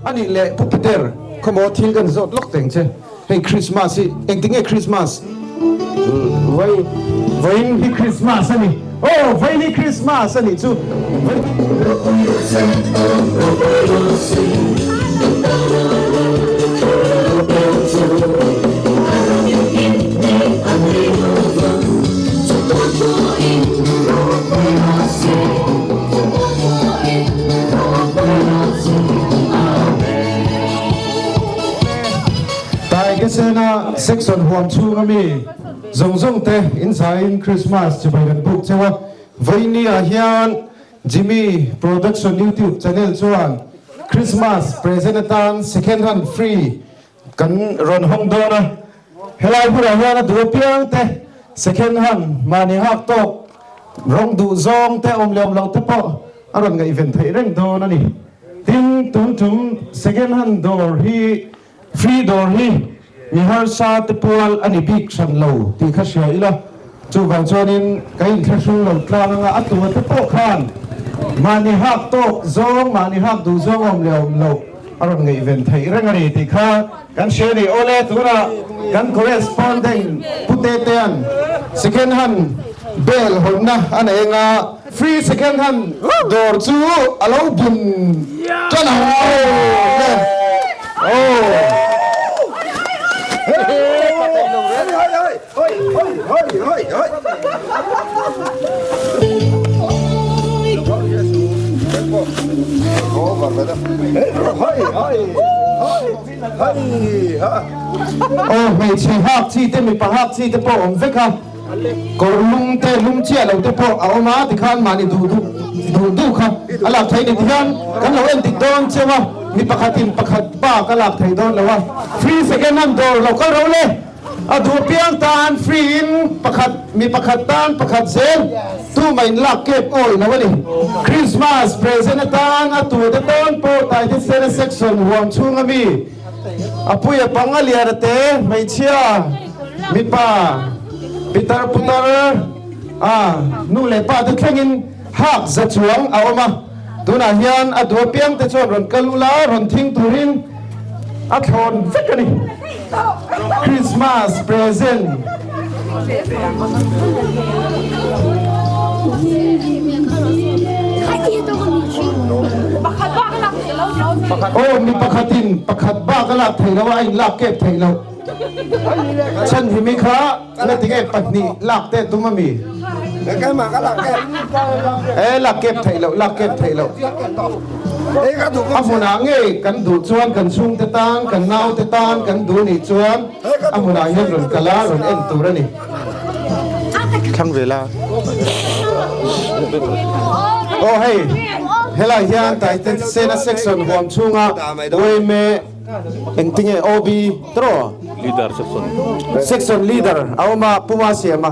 Anih leh Pu Peter, khawmaw thil kan zawt lawk teng che. Hei Christmas hi engti nge Christmas? Vai vawiin hi Christmas a ni. Aw vawiin hi Christmas a nih chu. Taikesena section huam chhunga mi zawng zawng te inzaiin Christmas chibai kan buk cheu a, vawiini ah hian Jimmy Production YouTube channel chuan Christmas present atan second hand free kan rawn hawng dawn a, helai hmunah hian a duh apiang te second hand mahni hak tawk rawng duh zawng te awm leh awm loh te pawh a rawn ngaihven theih reng dawn a ni. Tin, tun tum second hand dawr hi free dawr hi mi harsa te pual a ni bik hran lo tih kha hria ila, chuvang chuanin ka inthlahrung lo tlang anga a tua te pawh khan mahni hak tawk zawng, mahni hak duh zawng awm leh awm loh a rawn ngaihven theih reng a ni tih kha kan hria a ni. Awle, tunah kan correspondent Pu Tetea'n second hand bel hawnna a nei anga, Free second hand dawr chu a lo bun tan ang aw. Aw hmeichhe hak chi te mipa hak chi te pawh awm vek a. Kawr lum te lum chiah lo te pawh a awm a, tikhan mahni duh duh duh duh kha a lak theih ni. Tihian kan lo en dik dawn cheu a, mi pakhatin pakhat bak a lak theih dawn lo a. Free second hand dawr lo kal ro le, a duh piang tan free in pakhat mi pakhat tan pakhat zel tumah in lak kep awi lo a ni. Christmas present atan a tu te tawn pawh Taite Sena section huam chhunga mi A puia pang a lian a te, hmeichhia, mipa, pitar putar, a nu leh pa te thlengin hak za chuang a awm a. Tunah hian a duh apiang te chuan rawn kal ula, rawn thing turin a thlawn vek a ni. Christmas present. Aw mi pakhatin pakhat bak a lak theih loh a, a inlak kep theih loh. Chhan hi mi kha ngatinge pahnih lak teh tum a mi? E lak kep theih loh, lak kep theih loh. A hmunah ngei kan duh chuan kan chhungte tan, kan naute tan kan duh nih chuan a hmunah hian rawn kal a, rawn en tur a ni. Thlang ve la. Aw hei, helai hian Taite Sena section huam chhunga yma engtinge OB tawh? Leader section. Section leader a awm a, Puma siam a.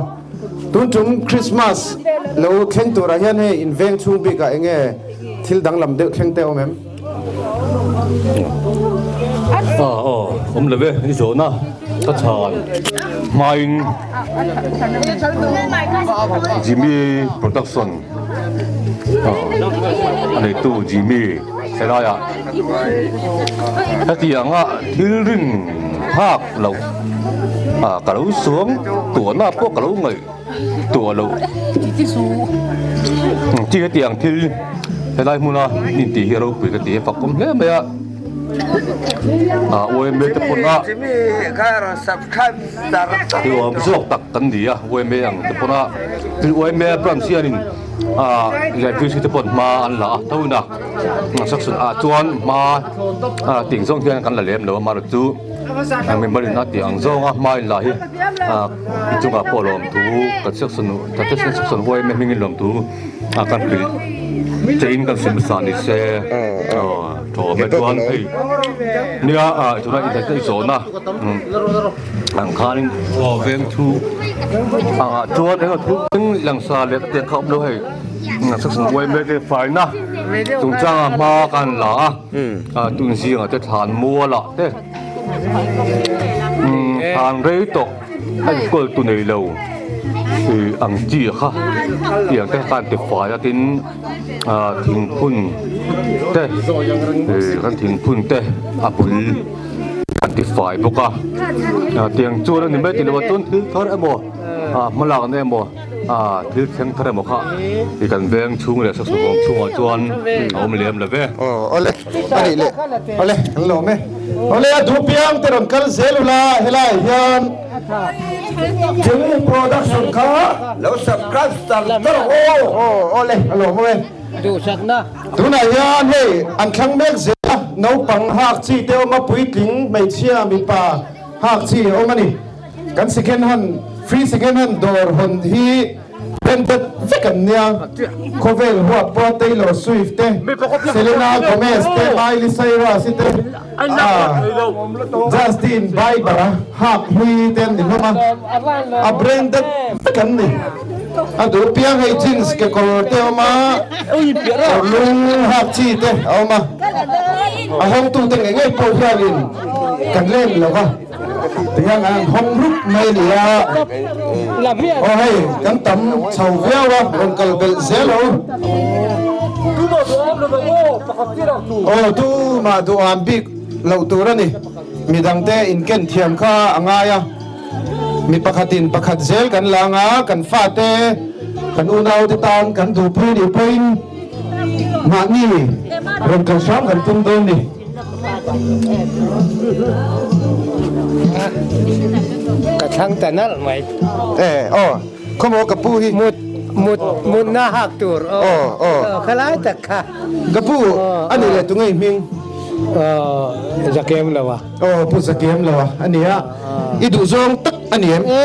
Tun tum Christmas lo thleng turah hian hei in veng chhung bikah enge thil danglam deuh thleng te a awm em? Aw aw awm lo ve i zawhna ka chhan hmain Jimmy production a neitu Jimmy helaiah hetianga thil rin nghak loh ka lo suang tuahna pawh ka lo ngaih tuah loh chi hetiang thil helai hmuna intih hi a ropui ka ti a fak awm hle mai a ah yma te pawn a nuam zawk tak kan ni a yma ang te pawn a tin yma branch hianin ah electricity te pawn hma an la a tho in a section ah chuan hma ting zawng hian kan la lem lo a amaherawhchu member in a tih ang zawnga hma in la hi ah i chungah pawh lawmthu kan section section yma hmingin lawmthu a kan hrilh che in kan sim sa ni se thaw mai chuan hei nia a tuna i i zawhna ang khanin aw veng thu ah chuan eng a thu langsa leh ka tiang kha awm lo hei section yma te faina chungchanga hma kan la a tun zingah te thlan mualah te thlan rei tawh enkawl tu nei lo. Ih ang chi kha tiang te khan ti fai a tin ah thingphun te ih kan thingphun te a bul an ti fai bawk a ah tiang chuan a ni mai tilo a chuan thil thar emaw ah hmalakna emaw ah thil thleng thar emaw kha ih kan veng chhung leh sasawm chhungah chuan a awm lem lo ve. Aw awle a nih leh awle kan lawm e awle a duh piang te rawn kal zel ula helai hian. Jimmy production kha lo subscribe char char aw. Aw awle a lawm awm e. Duhsakna. Tunah hian hei an thlang mek zel a, naupang hak chi te awm a, puitling hmeichhia mipa hak chi a awm a ni. Kan second hand free second hand dawr hawn hi branded vek an nia. Khawvel huap pawh Taylor Swift te, Selena Gomez te, Miley Cyrus te, Justin Bieber a hak hlui te an ni hlawm a, a branded vek an ni. A duh piang hei jeans kekawr te a awm a, kawr lung hak chi te a awm a, a hawngtute ngei ngei pawh hianin kan lem lo va, tihian an hawng rup mai a ni a. Aw hei kan tam chho viau a, rawn kal belh zel lo. Aw tumah duham bik loh tur a ni. Midangte inken thiam kha a ngai a. Mi pakhatin pakhat zel kan lang a, kan fate, kan unaute tan kan duhpui nih pawhin mahni rawn kal hram kan tum dawn ni. Ka thlang ta nalh mai. E aw, khawmaw ka pu hi. Mut mut mutna hak tur aw. Aw aw. Khalai tak kha. Ka pu a nih leh tunge i hming? Aw Zakem lo a. Aw pu Zakem lo a a nia. I duhzawng tak a ni em? E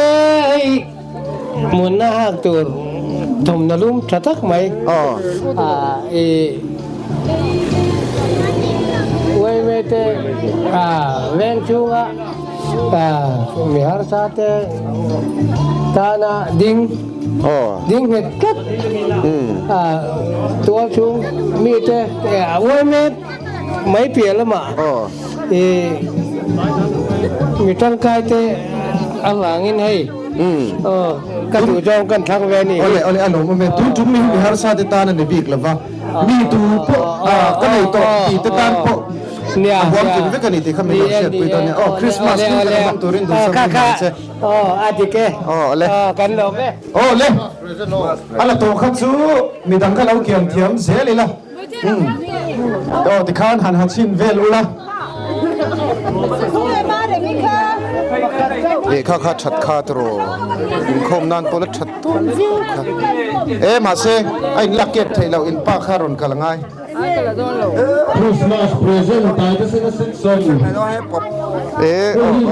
hei mutna hak tur thawmhnaw lum tha tak mai. Aw. A i Uaime te a veng chhunga mi harsa te tana ding ding nghet tlat tual chhung mite uaime mai piah lamah mi tangkai te avangin hei ka duh zawng kan thlang ve a ni. Awle awle a lawm awm e tun tum mi hi mi harsa te tan a ni bik lova mi tu pawh ka nei tawh tih te tan pawh A huam kim vek a ni tih kha min lo hriatpui dawn nia. Aw Christmas hlim kan hmang turin duhsam in hmang che. Aw a dik e. Aw le. Kan lawm e. Aw le. A la tawh kha chu midang kha lo kiam thiam zel ila. Aw tikhan han ha chhin vel ula. Lehkha kha that kha tiraw inkhawm nan pawh la that tawh viau kha. E mahse a inlak kep theih loh in pa kha rawn kal a ngai. Christmas present Taitesena section pawhin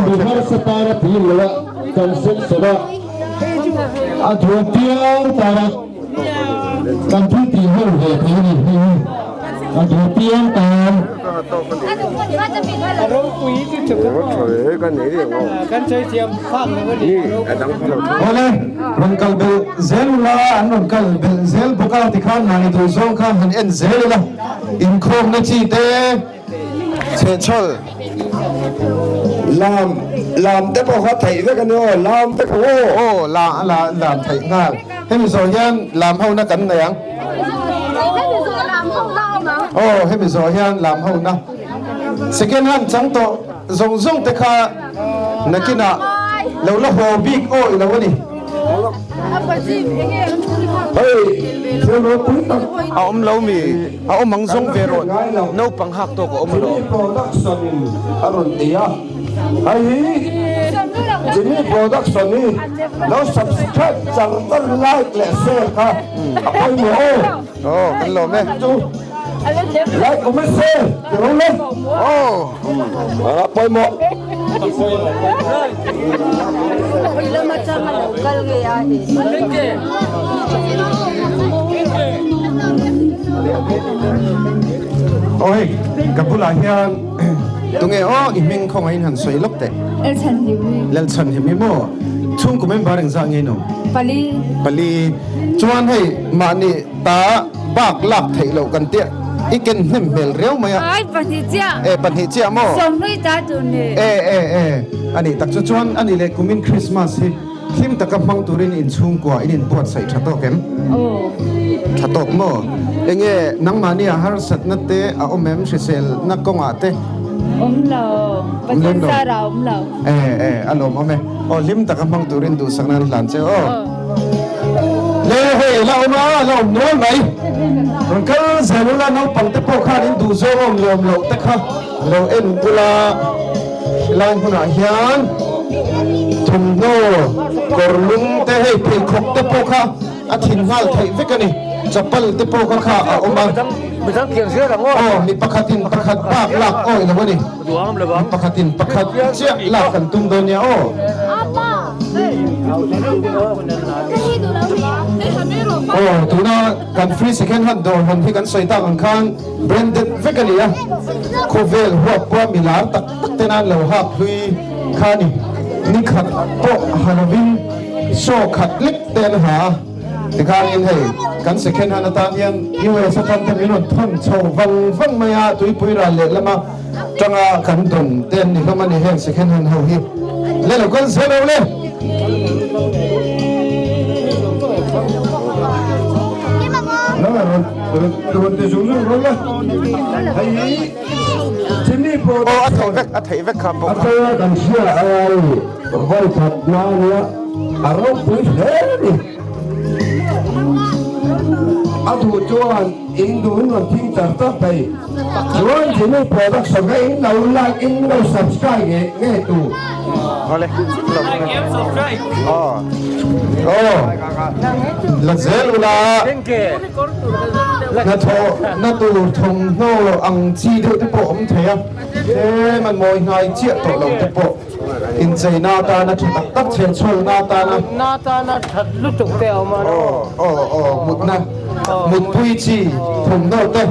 mi harsa tana tih loh a kan section a a duh piang tana kan thil tih ho ve thei a ni hei hi a duh piang tan. Awle, rawn kal belh zel ula, an rawn kal belh zel bawk a, tikhan mahni duh zawng kha han en zel ila, inkhawmna chi te chhehchhawl. Lam, lam te pawh kha theih vek a ni aw, lam vek ang aw. Aw, la, la, lam theih nghal. Hemi zawh hian lam hona kan nei ang. Aw, hemi zawh hian lam hona. Second hand chang tawh. Zawng zawng te kha nakinah lo la haw bik aw i lo a ni. A awm lo mi? A awm ang zawng ve rawh. Naupang hak tawk a awm alawm. Jimmy Production in a rawn ti a, hei hi Jimmy Production hi lo subscribe char char like leh share kha a pawimawh aw. Aw kan lawm e. Like comment share ti ro le. Aw. A pawimawh. Aw hei ka bulah hian tunge aw i hming khawngaih in han sawi lawk teh. Lalchhan him hi maw chhungkaw member engzah nge no? Pali. Pali. Chuan hei mahni ta bak lak theih loh kan tia i ken hnem hmel riau mai a. Ai pahnih chiah. E pahnih chiah maw? Sawmhlui ta tur ni. E e e a nih tak chu chuan a nih leh kumin Christmas hi. Hlim taka hmang turin in chhungkua in inbuatsaih tha tawk em? Tha tawk maw? Enge nangmahnia harsatna te a awm em hriselna kawngah te? Awm lo. Pathian zar a awm lo. E e a lawm awm e. Aw hlim taka hmang turin duhsakna an hlan che aw. Le hei la awm a la awm nual mai. Rawn kal zel ula naupang te pawh khan in duh zawng awm lawm loh te kha lo en ula helai hmunah hian thawmhnaw kawr lum te hei pheikhawk te pawh kha a thin nghal theih vek a ni. Chapal te pawh kha kha a awm a. Aw mi pakhatin pakhat bak lak awih lo a ni. Mi pakhatin pakhat chiah lak kan tum dawn nia aw. Aw tuna kan free second hand dawr hawn hi kan sawi tak ang khan branded vek a ni a. Khawvel huap pawha mi lar tak tak ten an lo hak hlui kha a ni. Ni khat pawh ha lovin show khat lek te an ha a. Tikhanin hei kan second hand atan hian US atang te min rawn thawn chho vang vang mai a, tuipui ral lehlama tanga kan dawn te an ni hlawm a ni heng second hand ho hi. Le lo kal zel lo le. Aw a theih vek a theih vek kha pawh kha. Kan hria ai vawi khat na ania a ropui hle a ni. A duh chuan in duh in rawn thing char char thei. Chuan Jimmy production kha in lo like in lo subscribe ngei ngei tur. Awle aw aw la zel ula hnathawh na tur thawmhnaw ang chi deuh te pawh awm thei a tlem an mawi hnai chiah tawh lo te pawh. Incheina atana tha tak tak chherchhualna atana. Mutna atana that lutuk te a awm a. Aw aw aw mutna mutpui chi thawmhnaw te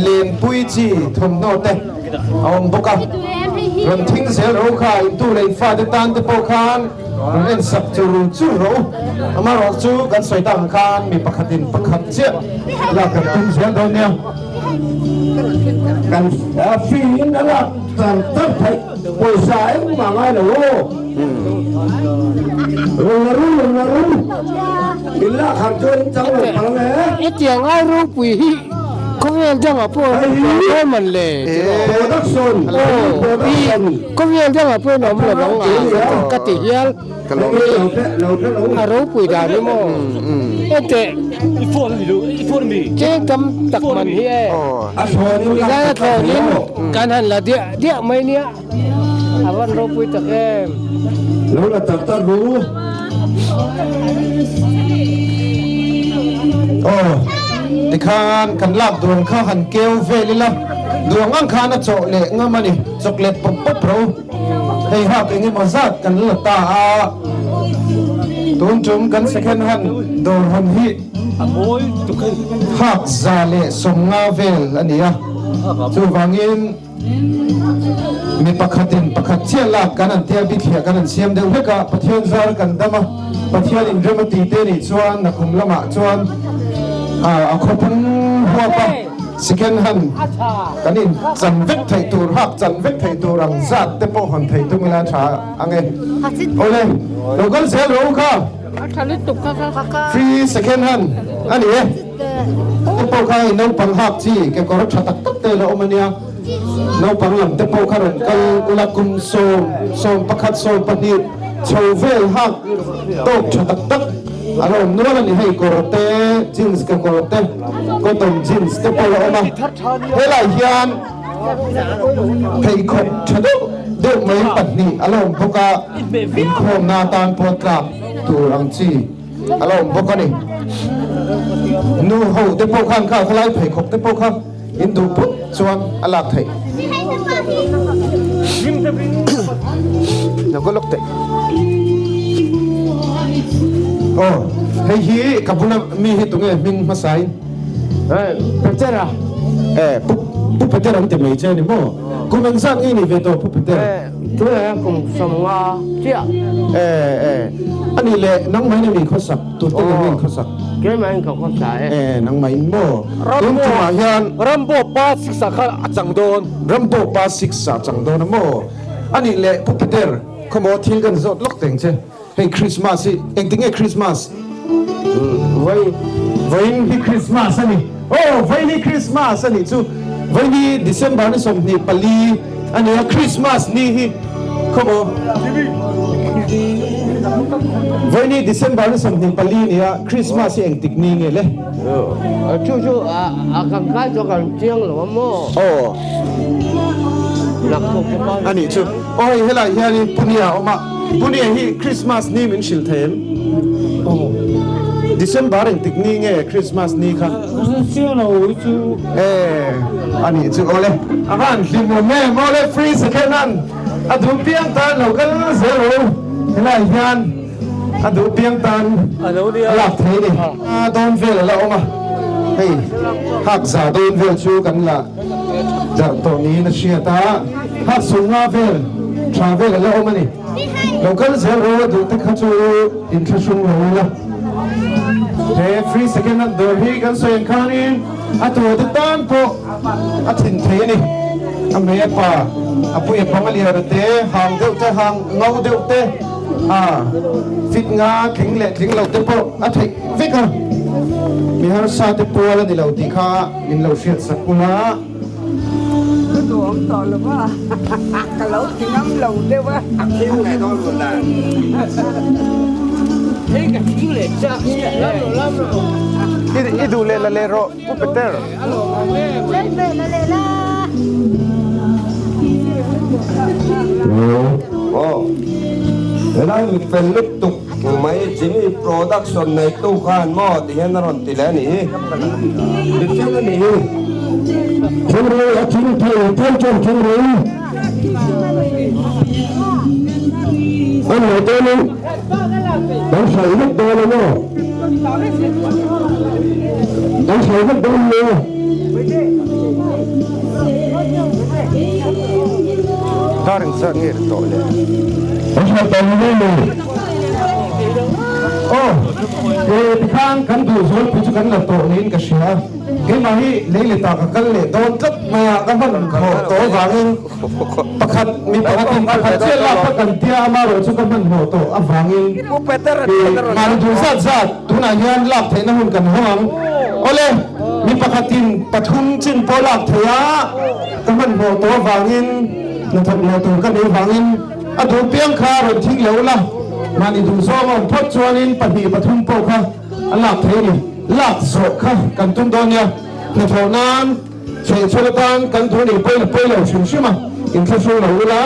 lenpui chi thawmhnaw te a awm bawk a. Rawn thing zel ro kha intu leh infate tan te pawh khan rawn en sak chur chur rawh u. Amaherawhchu kan sawi tak ang khan mi pakhatin pakhat chiah lak kan tum zel dawn nia. Kan fee in a lak char char theih. Pawisa engmah ngai lo aw. Run a run run a run. In lak har chuan in chang lo phal ang e. Hetiang ai ropui hi khawvel dangah pawh an awm tawh dawn man le tiraw. Production production. Khawvel dangah pawh in awm lo ang a ka ti hial. A ropui dan hi maw hete cheng tam tak man hi e tilai a thlawnin kan han la diah diah mai nia a van ropui tak em. Lo la tak tak ru. Aw tikhan kan lak duang kha han keu vel ila duang ang khan a chawh leh ngam a ni chocolate pawp pawp ro. Hei hak eng emaw zat kan la ta a, tun tum kan second hand dawr hawn hi hak 150 vel a ni a, chuvangin mi pakhatin pakhat chiah lak kan an tia bithliah kan an siam deuh hlek a, Pathian zar kan dam a, Pathian inrem a ti te nih chuan nakum lamah chuan a khawpung huap a. Second hand kan in chan vek theih tur hak chan vek theih tur ang zat te pawh hawn theih tum ila tha ang e. Awle lo kal zel rawh u kha. Free second hand a ni e. Te pawh kha hei naupang hak chi kekawr tha tak tak te la awm a nia. Naupang lam te pawh kha rawn kal ula kum 10, 11, 12 chho vel hak tawk tha tak tak a la awm nual a ni. Hei kawr te jeans kekawr te. Cotton jeans te pawh a awm a, helai hian pheikhawk tha deuh deuh mai pahnih a la awm bawk a, inkhawmna atan pawh tlak tur ang chi a la awm bawk a ni. Nu ho te pawh khan kha khalai pheikhawk te pawh kha in duh phawt chuan a lak theih. Lo ka lawk teh. Aw hei hi ka bula mi hi tunge hming hmasa in? Eh Peter a. Eh pu pu Peter an ti mai che ni maw? Kum engzat nge ni ve tawh pu Peter? Eh tunge kum 50 chiah. Eh eh ani leh nangmah in a mi khawsak tute nge mi khawsak? Keimah in ka khawsa e. Eh nangmah in maw? Tun tumah hian. Rambo pa six ah khan a chang dawn. Rambo pa six ah chang dawn a maw? Anih leh Pu Peter, khawmaw thil kan zawt lawk teng che. Hei Christmas hi engtin nge Christmas? Vawi vawiin hi Christmas a ni. Aw vawiin hi Christmas a nih chu. Vawiin hi December ni 24 a ni a, Christmas ni hi khawmaw? Vawiin hi December ni 24 a ni a, Christmas hi engtik ni nge le? Chu chu a kan kai chu kan chiang lo a maw? Aw. A nih chu. Aw hei helai hianin Punia a awm a, Punia hi Christmas ni min hrilh thei em? Aw. December engtik ni nge Christmas ni kha? Chiang lo hi chu. E a nih chu awle. A van hlim awm em awle free second hand a duh piang tan lo kal zel ro helai hian a duh piang tan a lak thei a ni. A dawn vel a la awm a hei hak za dawn vel chu kan la darh tawh niin a hriat a hak sawmnga vel tha vel a la awm a ni. Lo kal zel ro a duh te kha chu inthlahrung lo ila. He free second hand dawr hi kan sawi ang khanin a tur te tan pawh a thin thei a ni. A hmei a pa, a pui a pang a lian a te, hang deuh te, hang ngo deuh te, a fit nga tling leh tling lo te pawh a theih vek a. Mi harsa te pual a ni lo tih kha min lo hriat sak ula. Ka duhawm tawh lo va, ka lo ti ngam lo deuh a. A thing leh dawn lo dan. Hei ka thing leh chak chiah lam lo lam lo. I duh leh la leh rawh Pu Peter. Leh leh la leh la. Aw helai mi fel lutuk mai Jimmy production neitu khan maw ti hian a rawn ti leh a nih hi. Mi fel a nih hi. Thungrui a thing thei thei chuan thungrui a nei dawnin kan hrai vek dawn a maw? Kan hrai vek dawn maw? Dar engzat nge ri tawh le? Kan hrai tawh lo maw? Aw, tikhan kan duh zawlpui chu kan la tawh niin ka hria. Keimah hi lei leh ta ka kal leh dawn tlat mai a, ka hman hmawh tawh avangin pakhat mi pakhatin pakhat chiah lak kha kan tia amaherawh chu ka hman hmawh tawh avangin mahni duh zat zat tunah hian lak theihna hun kan hawng ang. Awle, mi pakhatin pathum chin pawh lak theih a, ka hman hmawh tawh avangin hnathawk leh tur ka neih avangin a duh piang kha rawn thing lo la, mahni duh zawng a awm phawt chuanin pahnih pathum pawh kha A lak thei a ni. Lak zawh kha kan tum dawn nia. Hnathawh nan chhehchhawn atan kan duh ni pawi pawi lo hrim hrim a, inthlahrung lo ula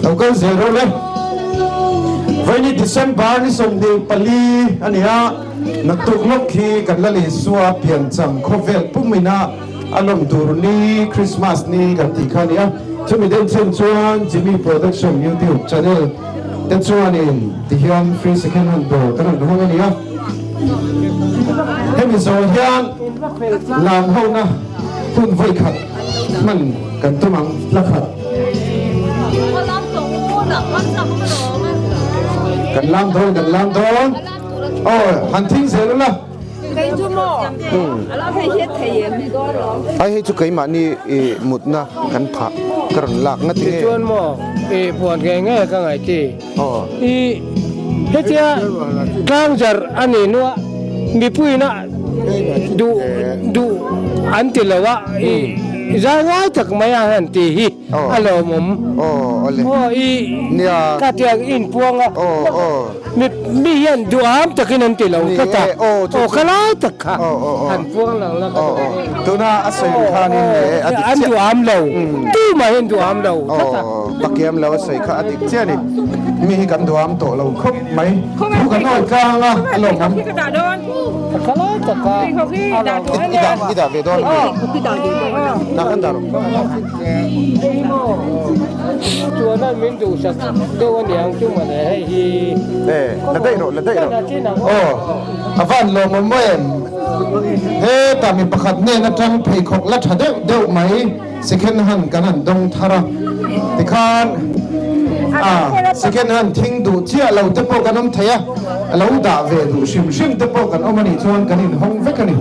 lo kal zel rawh le. Vawiini December ni 24 a ni a, naktuk lawk hi kan la Isua piancham khawvel pumina a lawm tur ni Christmas ni kan tih kha a ni a. Chumi deuh chen chuan Jimmy Production YouTube channel te chuanin tihian free second hand dawr kan rawn hawng a ni a, hemi zawh hian lam hona hun vawi khat hman kan tum ang hla khat kan lam dawn kan lam dawn aw han thing zel ula. Ai hei chu keimahni i mutna kan phah ka rawn lak ngat nge. Tichuan maw i puan nge nge ka ngaih ti. I hetia tlangzar a ni nua mipuiin a duh duh an ti lo a i zai ngai tak mai a han ti hi. A lawmawm. Aw i ka tiang i inpuang a. Mi hian duham takin an ti lo tlat a. Aw ka lai tak kha han puang lang la ka duh e. Tuna a sawi khanin a dik chiah. An duham lo. Tumah hi an duham lo tlat a. Pakiam lo a sawi kha a dik chiah a ni. Mi hi kan duham tawh lo khawp mai. Thu kan awi tlang a, a lawmawm. Ka lai tak kha a lawmawm. I dah ve dawn a mi? Dah kan dah rawh. Chuan an min duhsak deuh a niang chu mawle hei hi. E, la daih rawh, la daih rawh. Aw, a van lawmawm maw em? Hetah mi pakhat hnen atang pheikhawk la tha deuh deuh mai second hand kan han dawng thar a, tikhan a second hand thing duh chiah lo te pawh kan awm thei a, a lo dah ve duh hrim hrim te pawh kan awm a nih chuan kan inhawng vek a ni.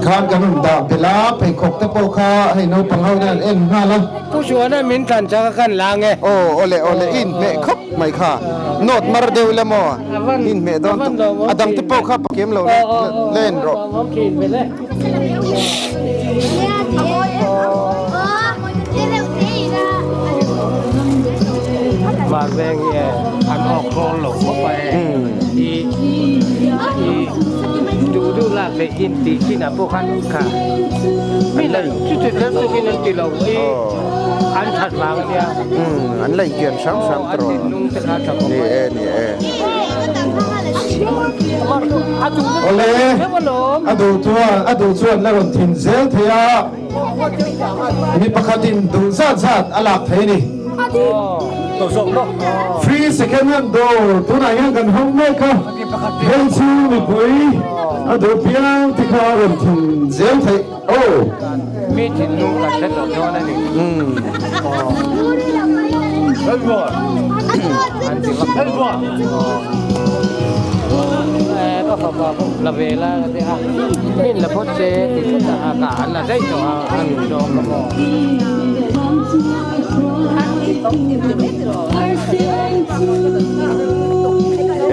Tikhan kan rawn dah belh a, pheikhawk te pawh kha hei naupang ho hian an en nghal a. Pu Suana min thlan chak a kan la ang e. Aw awle awle i inhmeh khawp mai kha note mar deuh ila maw i inhmeh dawn tawh a dang te pawh kha pakem lo la en rawh. Vanveng hi e an awk thawl lo khawp a e i i duh duh lak theih in tih chin ah pawh khan kha mi la chuti kher tukin an ti lo i an that vang a nia an la inkian hram hram an thinlung te kha a tha khawp ni e ni e Awle a duh chuan a duh chuan la rawn thin zel thei a. Mi pakhatin duh zat zat a lak thei a ni. Free second hand dawr tunah hian kan hawng mek a, hei chu mipui a duh piang te kha a rawn thin zel theih aw. Mi thinlung kan hre tawh dawn a ni. Ka fapa pawh la ve la ka ti a, min la phawt che ti thut a, ka an la daih tawh a, a nu zawng ka maw.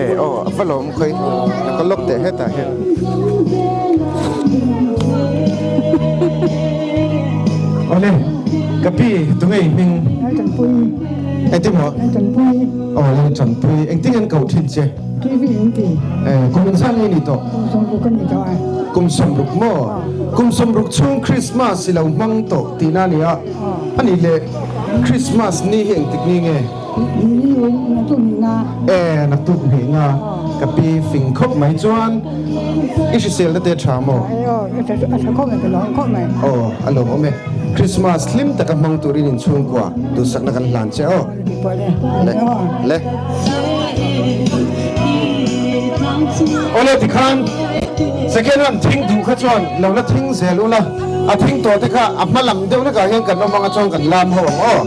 E aw a va lawm khawi ka lawk teh hetah hian. Awle ka pi tunge i hming? Engtin maw? Aw Laltanpui engtin an koh thin che? Kum engzah nge ni tawh? Kum sawmruk maw? Kum sawmruk chhung Christmas i lo hmang tawh tihna a ni a, a nih leh Christmas ni hi engtik ni nge? E naktuk hnihna ka pi fing khawp mai chuan i hriselna te a tha maw? Aw a lawmawm e. Christmas hlim taka hmang turin inchhungkua duhsakna kan hlan che aw. Le le. Awle tikhan second hand thing duh kha chuan lo la thing zel ula a thing tawh te kha a hma lam deuh hlekah hian kan awm anga chuan kan lam ho ang aw.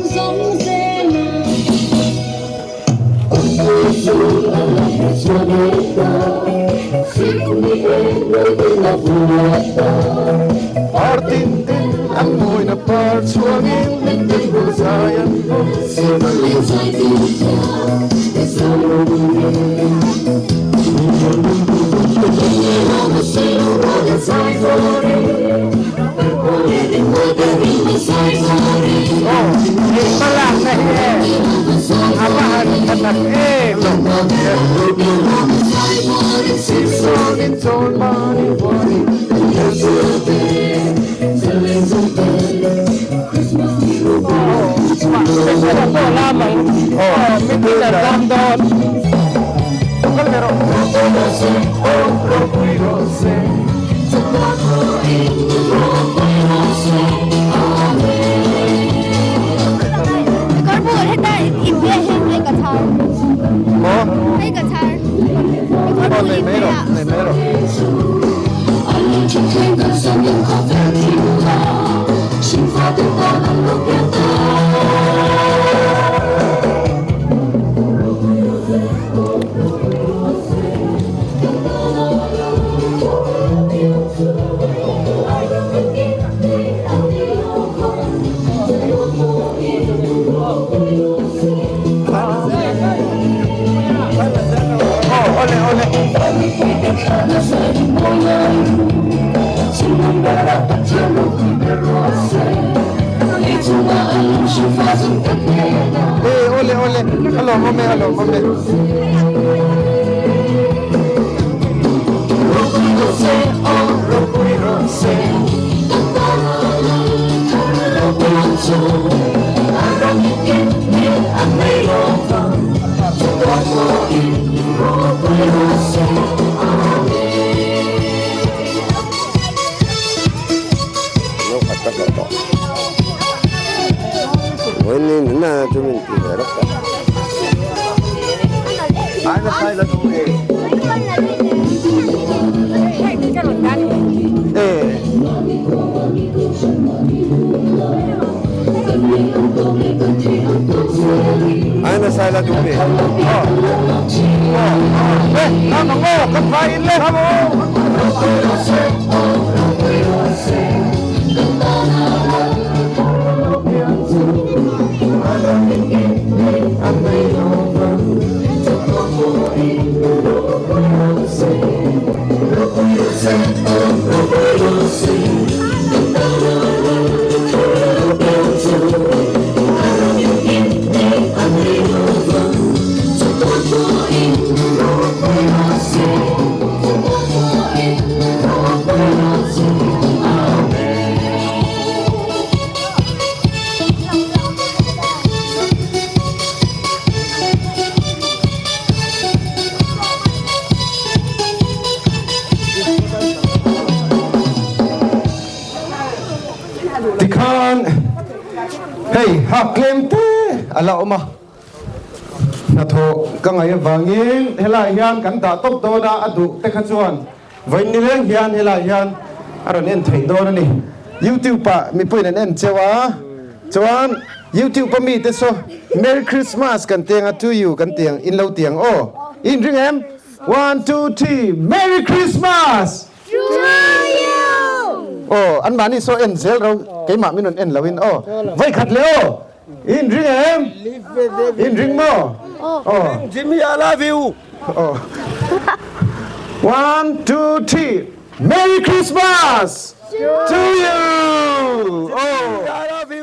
Par tin tin an mawina par chhuangin zai an hmu. Hmalakna hi e a va han tha tak em! Mahse pawh lam ang aw mi tin an lam dawn. Tikhan hei hak tlem te a la awm a, hnathawh ka ngaih avangin helaiah hian kan dah tawp dawn a, a duh te kha chuan Vawiin nileng hian helai hian a rawn en theih dawn a ni. YouTube ah mipuiin an en cheu a, chuan YouTube a mite saw Merry Christmas kan ti ang a, to you kan ti ang, in lo ti ang aw. I inring em? One, two, three, Merry Christmas! To you! Aw, anmahni saw en zel ro, keimah min rawn en loin aw. Vawikhat leh aw! I inring em? I inring maw? Aw. Jimmy, I love you! Aw. One, two, three, Merry Christmas to you! Aw.